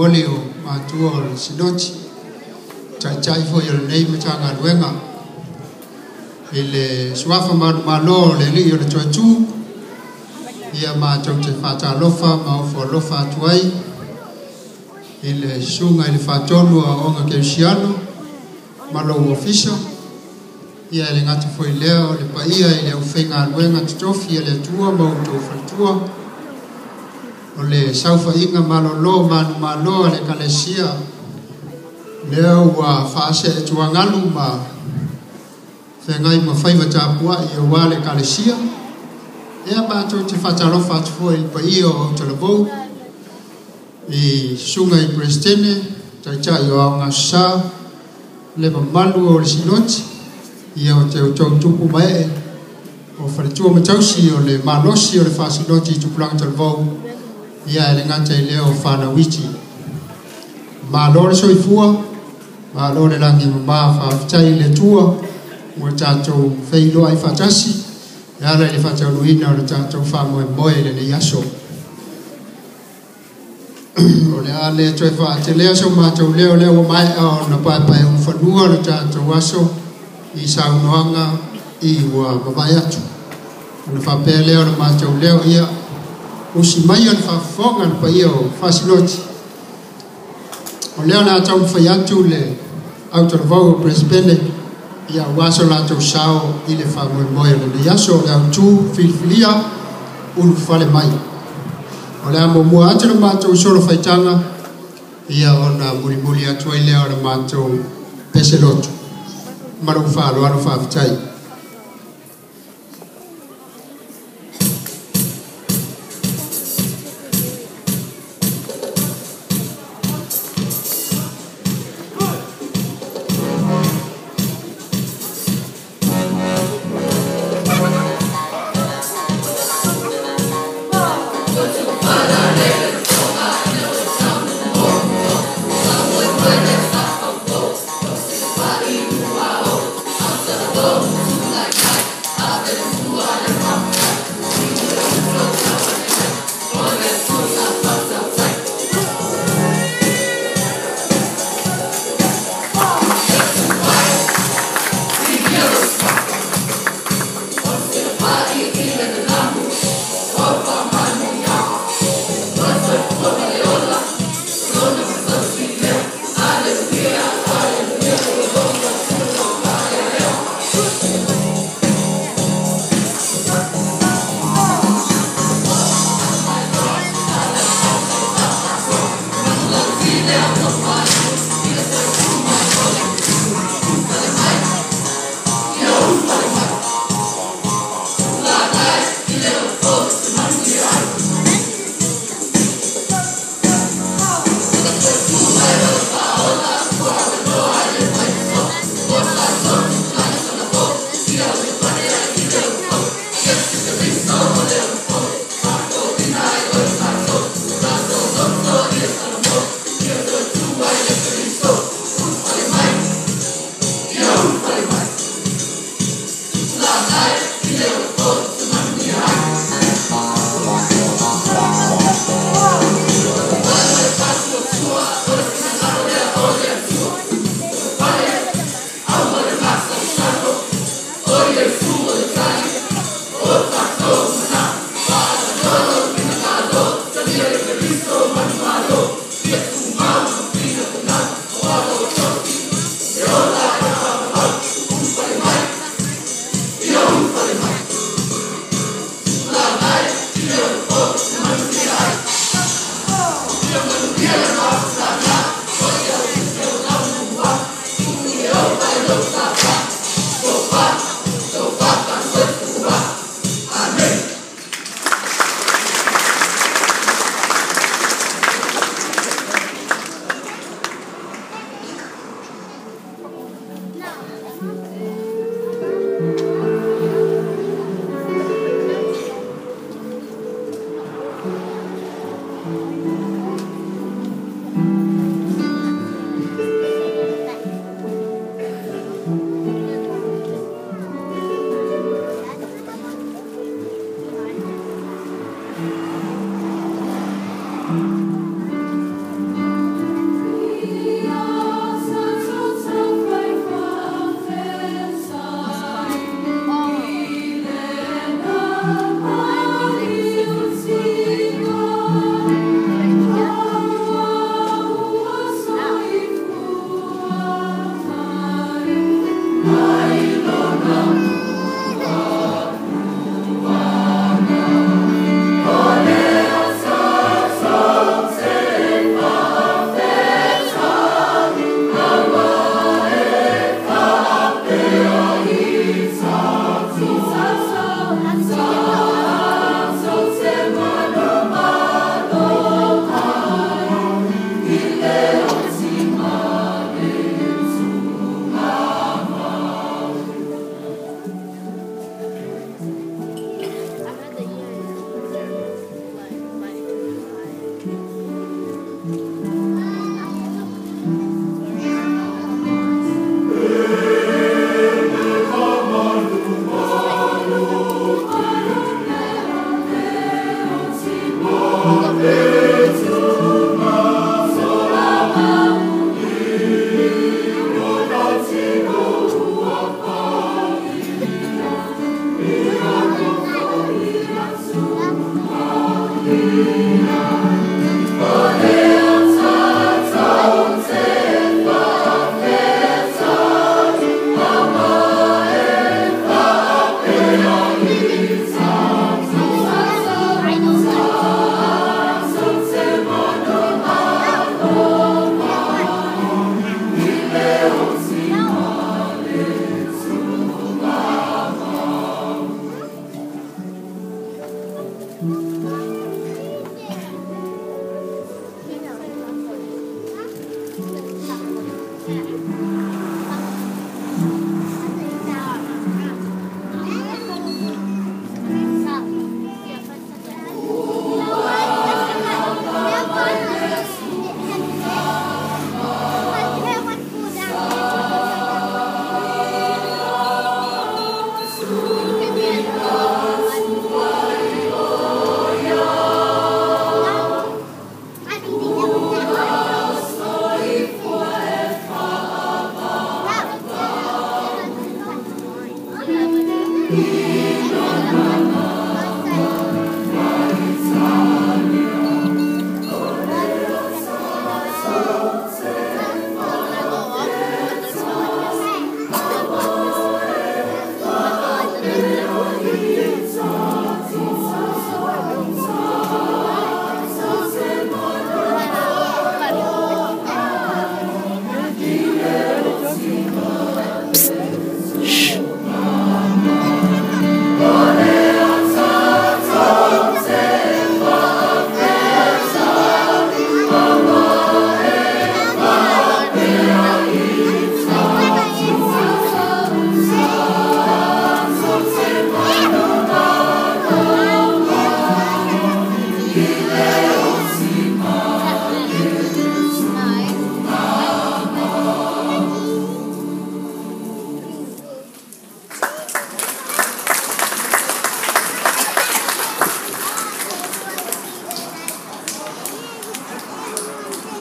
molimoli o matua o le Sinoti, taitai foi o lenei Matagaluega, i le suafa manumalo o le Alii o le Toetu, ia matou te faatalofa ma ofo alofa atu ai i le susuga i le faatonu o Aoga Kerisiano ma lou ofisa, ia e le gata foi lea o le paia i le aufaigaluega totofi a le Atua ma outou faletua, o le saofaiga malolo manumalo a le Ekalesia lea ua faaseetuagalu ma feagai ma faiva tapuai aua le Ekalesia. Ia matou te faatalofa atu foi i le paia o autalavou i susuga i Peresetene, taitai o Aoga Aso Sa, le mamalu o le Sinoti, ia o te outou tupu ma ee, o faletua ma tausi o le malosi o le faasinoti i tupulaga talavou, ia e le gata i lea o fanau iti. Malo le soifua, malo le lagi e mama, faafetai i le Atua ua tatou feiloai faatasi e ala i le faataunuuina o le tatou faamoemoe i lenei aso. O le a le toe faatelea so matou leo, lea ua maea ona paepae umufanua le tatou aso i saunoaga i ua mavae atu. Ona faapea lea o le matou leo, ia usi mai le faafofoga le paia o Faasinoti. O lea o le a taumafai atu le autalavou o Peresetene ia aua so latou sao i le faamoemoe o lenei aso. O le autu filifilia ulufale mai. O le a muamua atu le matou solo faitaga, ia ona mulimuli atu ai lea o le matou pese lotu. Ma lou faaaloalo, faafetai. Thank